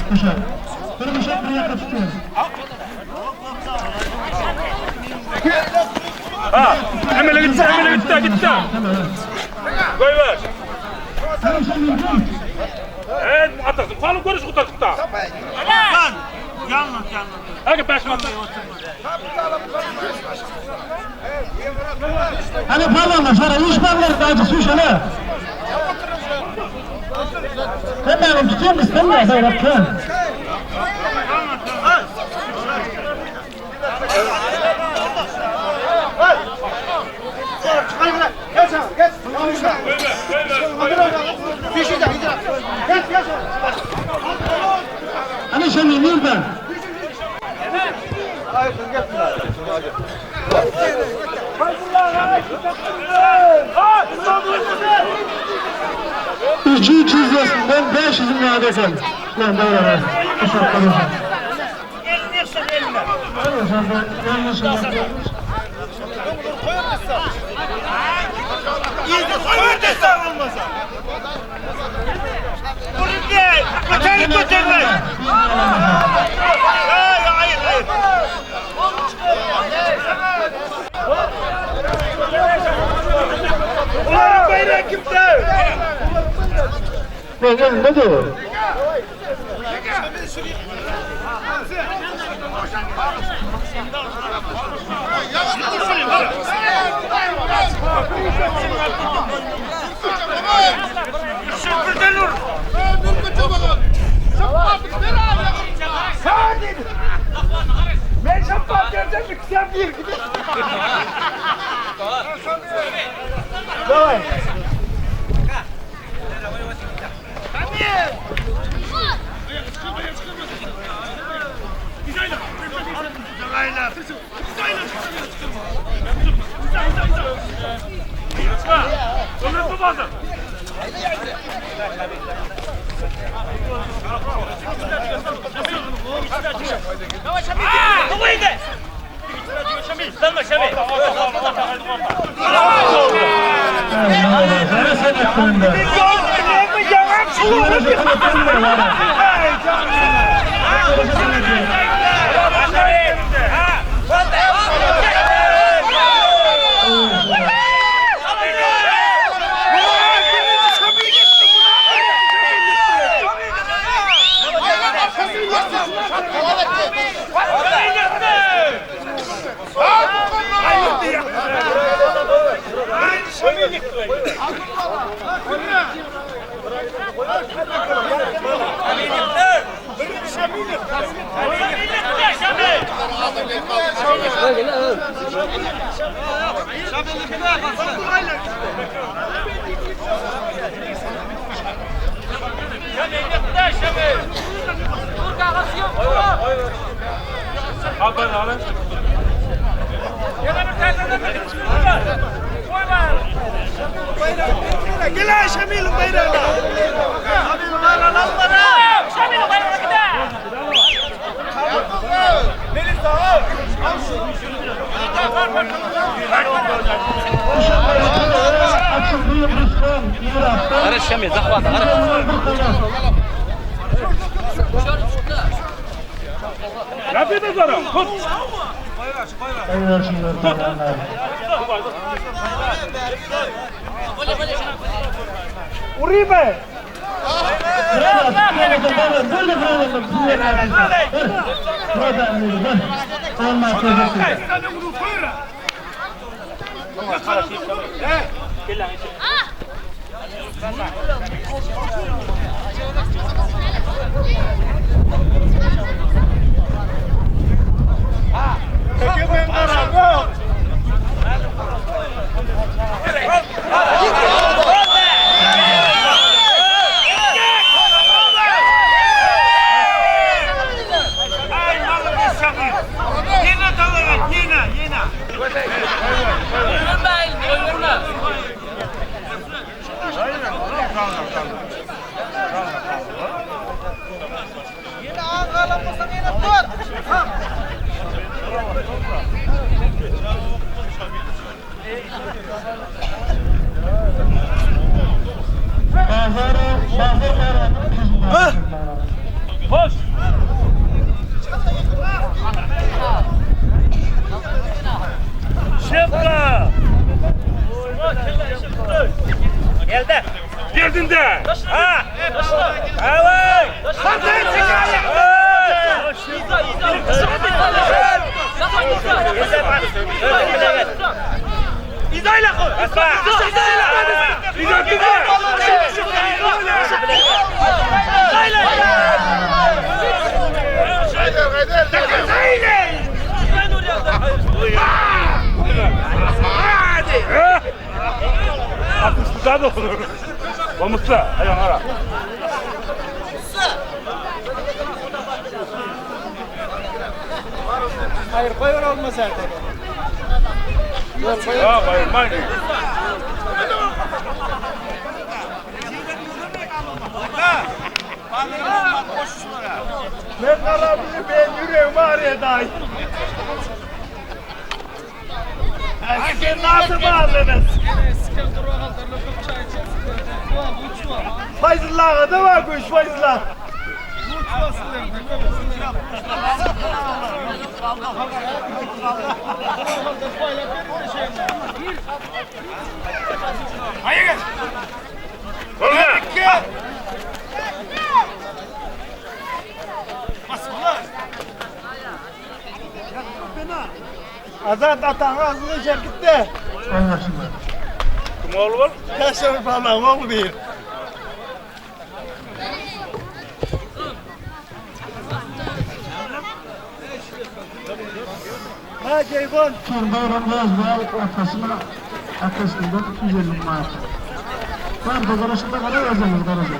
Guşak. Bir guşak bir ýaka tutýar. Ha, emele gitdi, emele gitdi, gitdi. Goýber. Hadi sen mümkün. Evet, atasın. Kalın görüş kurtardık da. Lan! Yanlış yanlış. Hadi peşin atın. Hani parlanlar, şöyle üç parlar da acısı şöyle. Sen benim tutuyor musun? Sen de sen yaptın. Hani sen nereden? İki 300 lirasından 500 lira desen. Lan böyle ver. Kuşak konuşalım. Elini yıksın eline. İyice koyun desem olmasa. Bunu ne? Götür götürme. Hayır hayır hayır. Ulan bayrağı kimde? Ne ne ne diyor? Şükürden ur. Ben şapka vereceğim mi? Sen bir gidin. Давай. Ömer babası. Sana sen yaptın da. Haber alın. Gel Şamil bayrağına. Şamil bayrağına Ara Şamil, захват, ara. Rafi de zara. Tut. Uribe. Ay malım Şamil. Yine dalarım yine yine. Öldürme elini, öldürme. Bazarı, bazar Koş. Geldi. Geldin de. Ha. Evet. İzayla koy. İzah bize. Atmışlar da olur. Vamutla. Hadi ara. Hayır koyver olmaz artık. Ya bayılmayın. Ben kalabilir ben yüreğim ağrıyor dayı. Sen nasıl bağladınız? Fayzullah da var kuş Fayzullah. Sonra. Azat atan ağzını çekti. Anlaşıldı. Kim oğlu var? Yaşar falan oğlu bir. Ha Ceyhun. Son bayram Yazbay arkasına arkasından 250 maaş. Var da karışında kadar yazamaz karaca.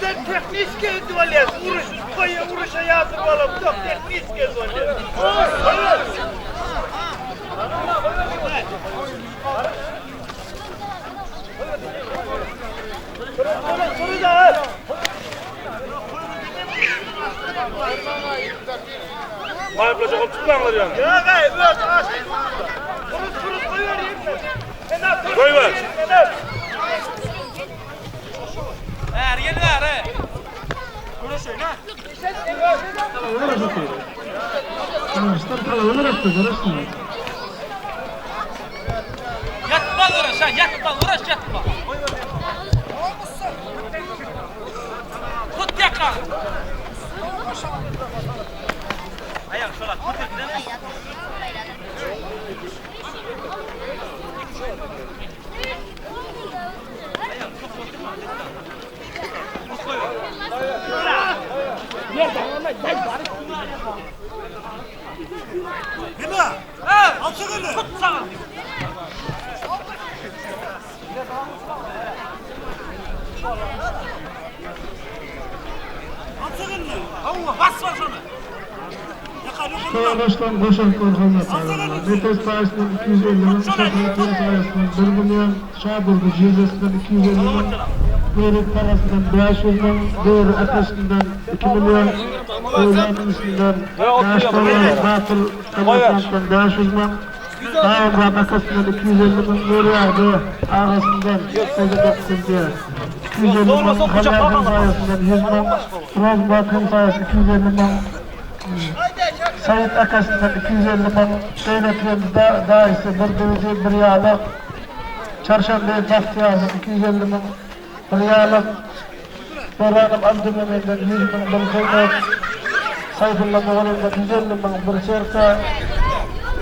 Sen teknik gezdi Vuruş, koyu vuruşa yazır oğlum. Çok teknik gezdi Turu da Mayıplacak olup tutmanlar yani. Ya gay, biraz aç. Vurut vurut koyuyor yemin. Koy ver. Ver gel ver he. Arkadaşlar kalabalık attı karışsın. Yatma uğraş ha yatma uğraş yatma. Tut yaka. Ayak şöyle tut Tut sana. Bas var şunu. Savaştan boşan korkulmaz. Nefes sayesinde 250 bin, Şafak sayesinde 1 milyon, Şaburgu cüzesinden 250 bin, Börek parasından 500 bin, Börü ateşinden 2 milyon, Öğlen üstünden Yaşlarla Batıl Kamasından 500 bin, Dağın Bakasından 250 bin, Nuri Adı Ağasından 892 250 bin, Halyakın sayesinde 100 bin, Rozbat'ın sayesinde 250 bin, Sayit akasından 250 bin, Devlet da, daisi bir dövücü bir yağlık, Çarşamba Bahtiyar'dan 250 bin, bir yağlık, Boranım Abdülmemed'den 100 bin, bir kıymet, Sayfullah Moğol'dan 150 bin, bir çerka,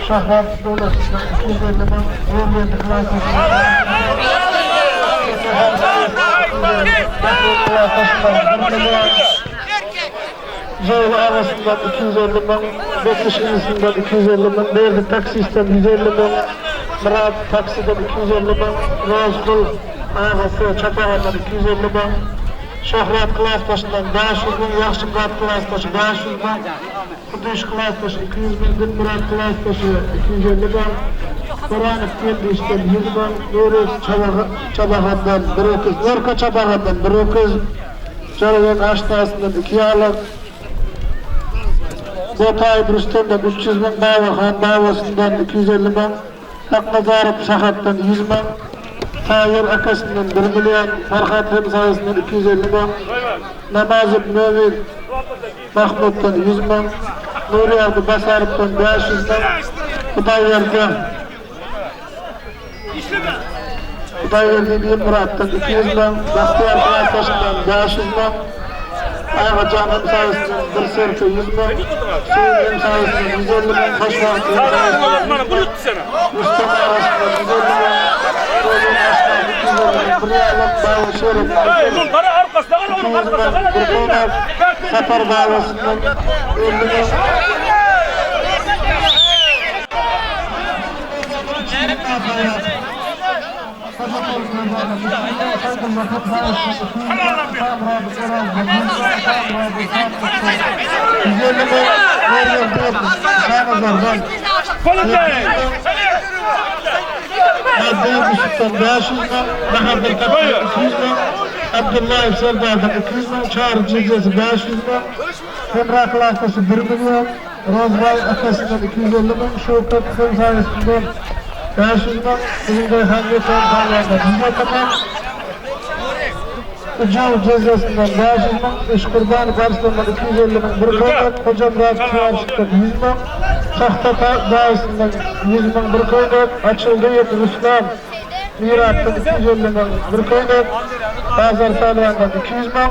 Şahrat Devleti'nden 250 bin, Ruliyet Kılası'ndan Zeyli arasından 250 bin, Bektaş İlisinden 250 bin, Berdi Taksisten 150 bin, Murat Taksi'den 250 bin, Rozgul Ağası Çapahan'dan 250 bin, Şöhret Klastaşı'ndan 500 bin, Yaxşı Murat Klastaşı 500 bin, Kuduş Klastaşı 200 bin, Gün Murat Klastaşı 250 bin, Boranov Geldiş'ten 100 bin, Nuri Çabahan'dan 1 öküz, Nurka Çabahan'dan 1 öküz, Caradan Aştası'ndan 2 yağlık, Botay Rüstem'den 300 bin, Babahan Babası'ndan 250 bin, Haknazarov Sahat'tan 100 bin. Taýyr akasyndan 1 million, Farhat hemsaýasyndan 250 müň, Namazow Mömin Mahmutdan 100 müň, Nurýagdy Basarowdan 500 müň, Hudaýberdi Hudaýberdi Ilmyratdan 200 müň, Bagtyýar klasdaşyndan 500 müň, Agajan hemsaýasyndan bir serke 100 müň, Söýün hemsaýasyndan 150 müň, Hoşwagt hemsaýasyndan 100 müň, Rüstem agasyndan 150 müň, Dogum aşna 250 müň, bir ýarlyk, Baba Şerow 200 müň, bir köýnek, Sapar babasyndan 50 müň. Abdullaýew Serdardan 200 müň, Çary jejesi 500 müň, Hemra klasdaşy 1 million, Rozbaý atasyndan 250 müň, Şöwket hemsaýasyndan 500 müň, biziň Daýhan Mekan pälwandan 150 müň, Ujaw jezesinden 500 müň, Eşgurbanow Arslandan 250 müň, bir köýnek, Hojamyrat Çuwaşykdan 100 müň, Şahta daýysyndan 100 müň, bir köýnek, Açyldyýew Ruslan Miratdan 250 müň, bir köýnek, Bazar pälwandan 200 müň,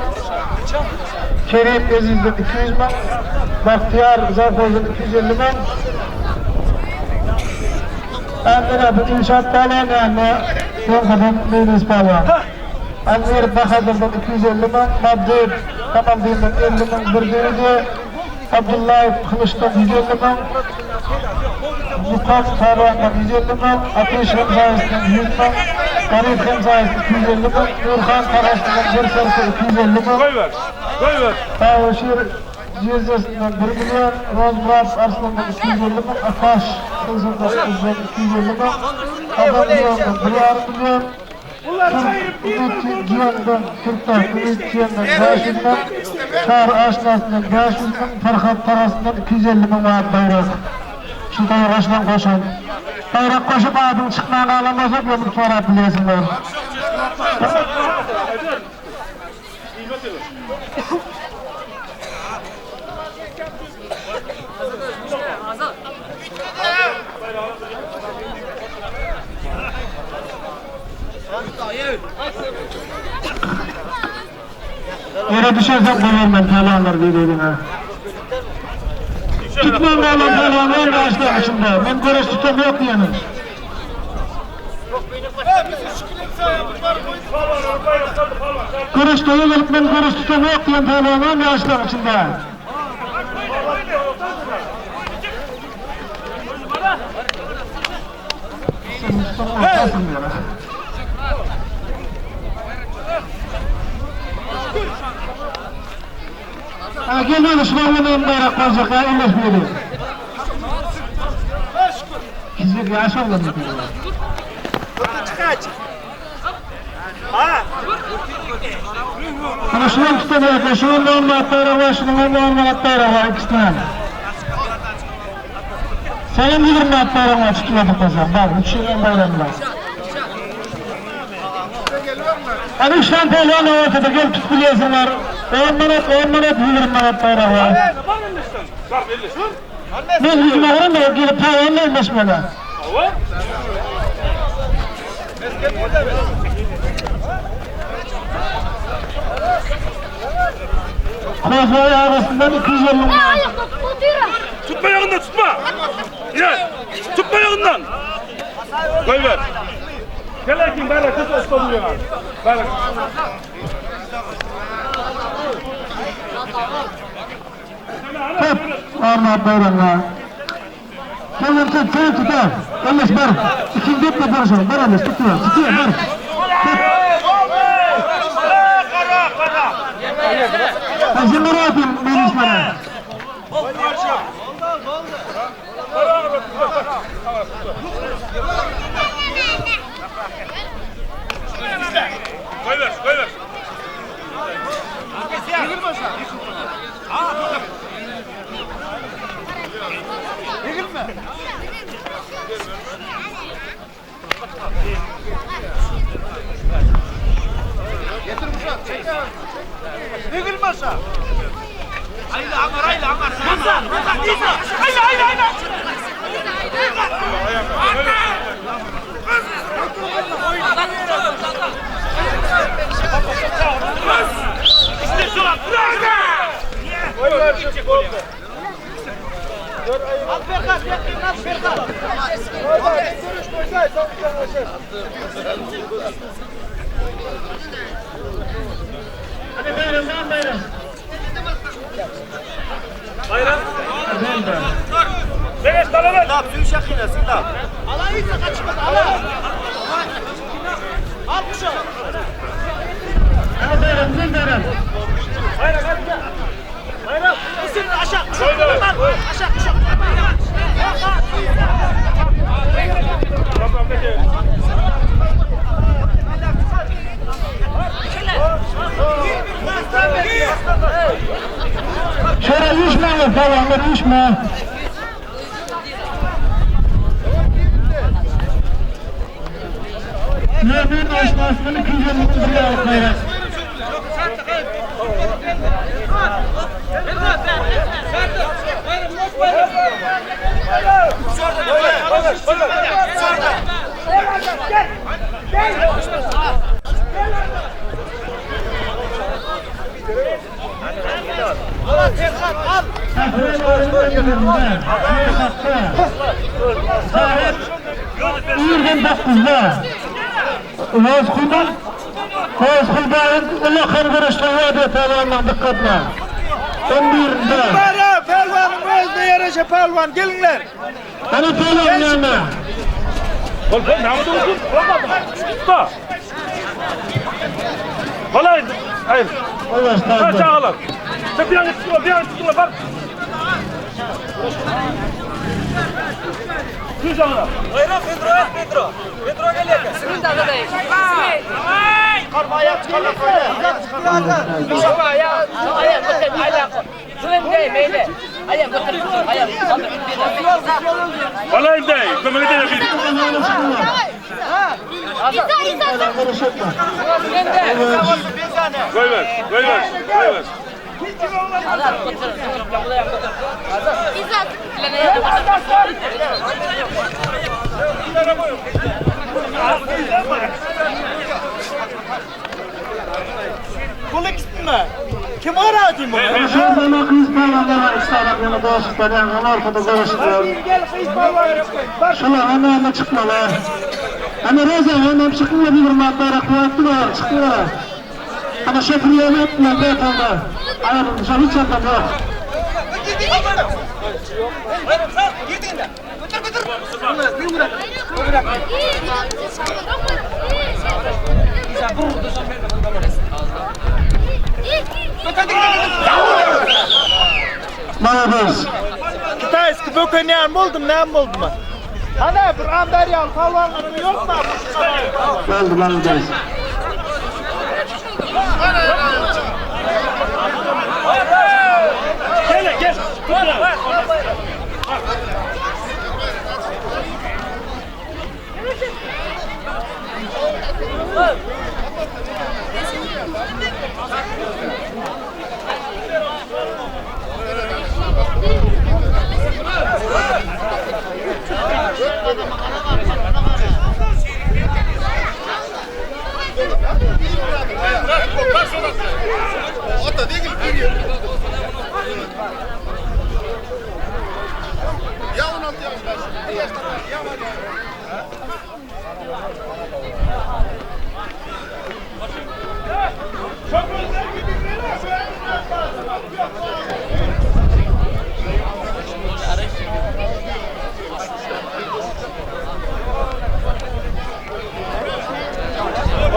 Kerim Ezizden 200 müň, Bagtyýar Zawhozdan 250 müň. Ändere bu Ilşat pälwan ýa-da Ýoňkadan Meýlis pälwan. Almir Bahadyrdan 250 müň, Maddyýew Kamaldindan 50 müň, bir düwüdi. Abdullaýew Hylyçdan 150 müň, Mukam pälwandan 150 müň, Ateş hemsaýasyndan 100 müň, Garyp hemsaýasyndan 250 müň, Nurhan Taraşyndan bir serke 250 müň. Goýber. Goýber. Babaşir jezesinden 1 million, Rozmyrat Arslandan 250 müň, Akaş 89-dan 250 müň, Adam Ýondan 1,5 million, Türk Ümit Jiyandan, Türkmen Ümit Jiyandan 500 müň, Çary Aşnasyndan 500 müň, Farhat Tarasyndan 250 müň manat baýrak. Şu baýraşdan goşan. Baýrak goşup adyň çykman galan bolsa gömüp sorap bilýärsiňler. Ýere düşerseň goýbermen pälwanlar bir-birine. Tutman galan pälwan ol ýaşlaryň içinde. Men göreş tutam ýok diýeniň. Göreş doýa gelip men göreş tutam ýok diýen pälwan ol ýaşlaryň içinde. Ha gel öyle şularla benim bayrak olacak ya elleşmeyelim. Gizli yaş oğlan diyorlar. Ana şundan tutamıyor, şunun da olmayan bayrağı var, şunun da olmayan bayrağı var ikisinden. Senin 20 manat bayrağı var, tutmadık o zaman. Bak, üç yılın bayrağı var. Hadi üç tane pehlivan ortada gel tut biliyorsunlar. 10 manat, 10 manat, 20 manat bayrağı var. Bak belli. Men yüzüme varım da gelip pehlivanla elleşmeli. Hawa. Kozlay arasından 250 manat. Tutma ayağından tutma. Gel. Tutma ayağından. Goýber. Gel erkin bayrak tut osmanlı ya. Bayrak. Tut. Arnavut bayrağına. Tamam tut, tut, tut. Elleş bar. İkinci etme barışalım. Bar elleş, tutuyor, tutuyor, bar. Tut. Ben şimdi ne yapayım benim sana? Goýber, goýber. Hadi bayram, bayram, bayram. Bayram. Bayram. Meňeş talabat. Hadi bayram, gel bayram. Bayram hadi gel. Bayram. Şöyle düşme palwanlar düşme. Mümin aşmasını kızım bir bayrak. Saat irden 9-da. Rozkuldan Rozkuldan ullakan görüşte vade palwanlar dikkatla. 11-de. Para pelvanın özüne yaraşa pelvan gelinler. Ana palwan yanına. Gol gol näme dursun? Tutma. Kolay. Hayır. Başladı. Çağlar. Sen bir an tutma, bir an tutma bak. Düz ağla. Kolay değil. Kömürü de bir. Koy ver, koy ver, koy ver. Kulu gitme. Kim aradı mı? Şuradan kız palwanlar var. İşte yanı dolaşıklar. Yani arkada dolaşıklar. Gel kız palvan. Bak Şular ana ana çıkmalar. Ana Roza anam çıkma bir madara kuvvetli var çıkma. Ama şoförü etme be tamam. Ayarım dışarı hiç yapma. Молодец. Kitayski bökenýän boldum, näme boldum? Ana bir Amdaryan palwanlaryň yok mu? Oldu молодец. Gel gel. Tutma.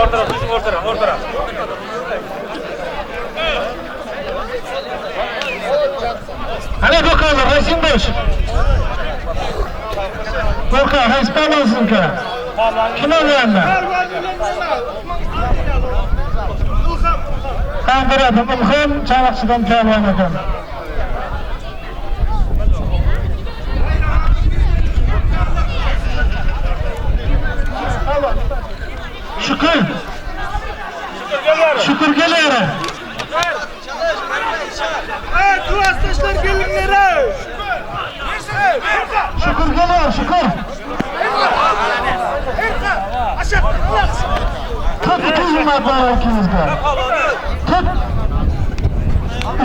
Ortara, düzüm ortara, ortara. Hadi bakalım resim boş. Korka, resmen olsun ki. Kim alıyor Kandırdım, Ilham, Çavakçı'dan Kervan adam. Şükür. müň manat bar ikiňizde. Tut.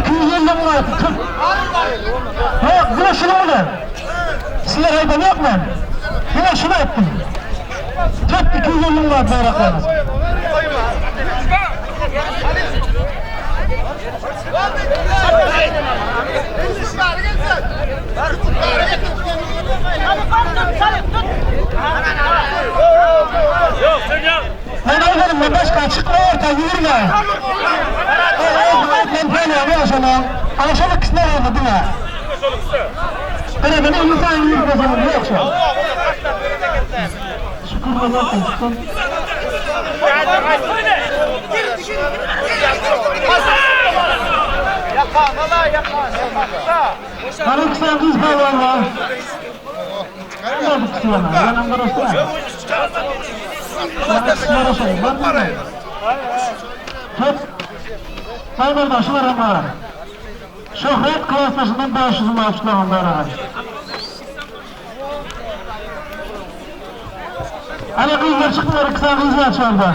250 müň manat tut. Ýok, diňe şuny bilen. Sizler aýdan ýok men. Diňe şuny aýtdym. Tut 250 müň manat baýraklaryňyz. Ýok, sen ýa. Men aýdarym, men başga çykma orta ýürme. Men pälwan şona. Ana şol ikisine galdy diňe. Bire ben 50 saniye ýürmesem ýok şo. Şükür Allah'a. Hany ikisi gyz pälwan bar. Kim ikisi ýana? Ýanam garaşdyr. Tut. Saýgarda şu baran bar. Şöhret klasdaşyndan 500 manat tutlagan bar. Ana gyzlar çykdylar, iki sany gyz var çarda.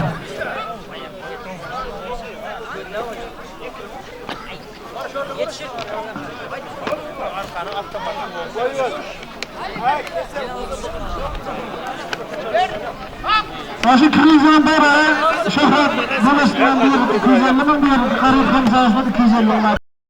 Başı krizden beri Şöhret Mümesinden bir 250 bin, bir Garip Hamza'sından 250 bin.